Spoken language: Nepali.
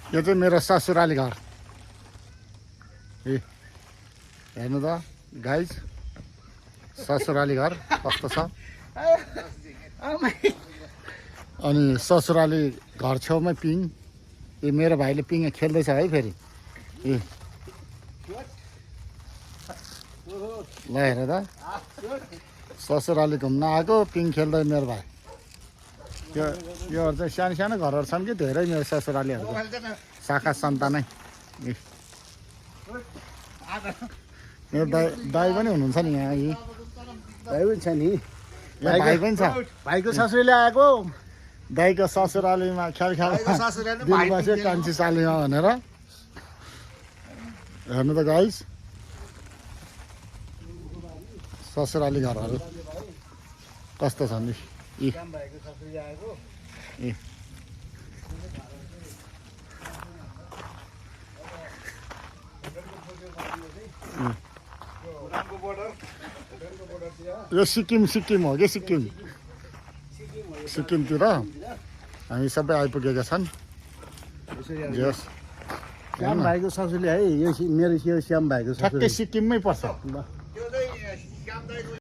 यो चाहिँ मेरो ससुराली घर ए हेर्नु त गाइज ससुराली घर कस्तो छ अनि ससुराली घर छेउमै पिङ ए मेरो भाइले पिङ खेल्दैछ है फेरि ए ल हेर त ससुराली घुम्न आएको पिङ खेल्दै मेरो भाइ योहरू चाहिँ सानो सानो घरहरू छन् कि धेरै मेरो ससुरालीहरूको शाखा सन्तानै मेरो दाइ पनि हुनुहुन्छ नि यहाँ यी भाइ पनि छ नि भाइ पनि छ भाइको ससुरले आएको दाइको ससुरालीमा ख्याल दिन बस्यो कान्छी सालीमा भनेर हेर्नु त गाइस ससुराली घरहरू कस्तो छन् नि ए यो सिक्किम हो कि सिक्किमतिर हामी सबै आइपुगेका छन् श्याम भाइको ससुरले है यो मेरो यो श्याम भाइको ठ्याक्कै सिक्किममै पर्छ ल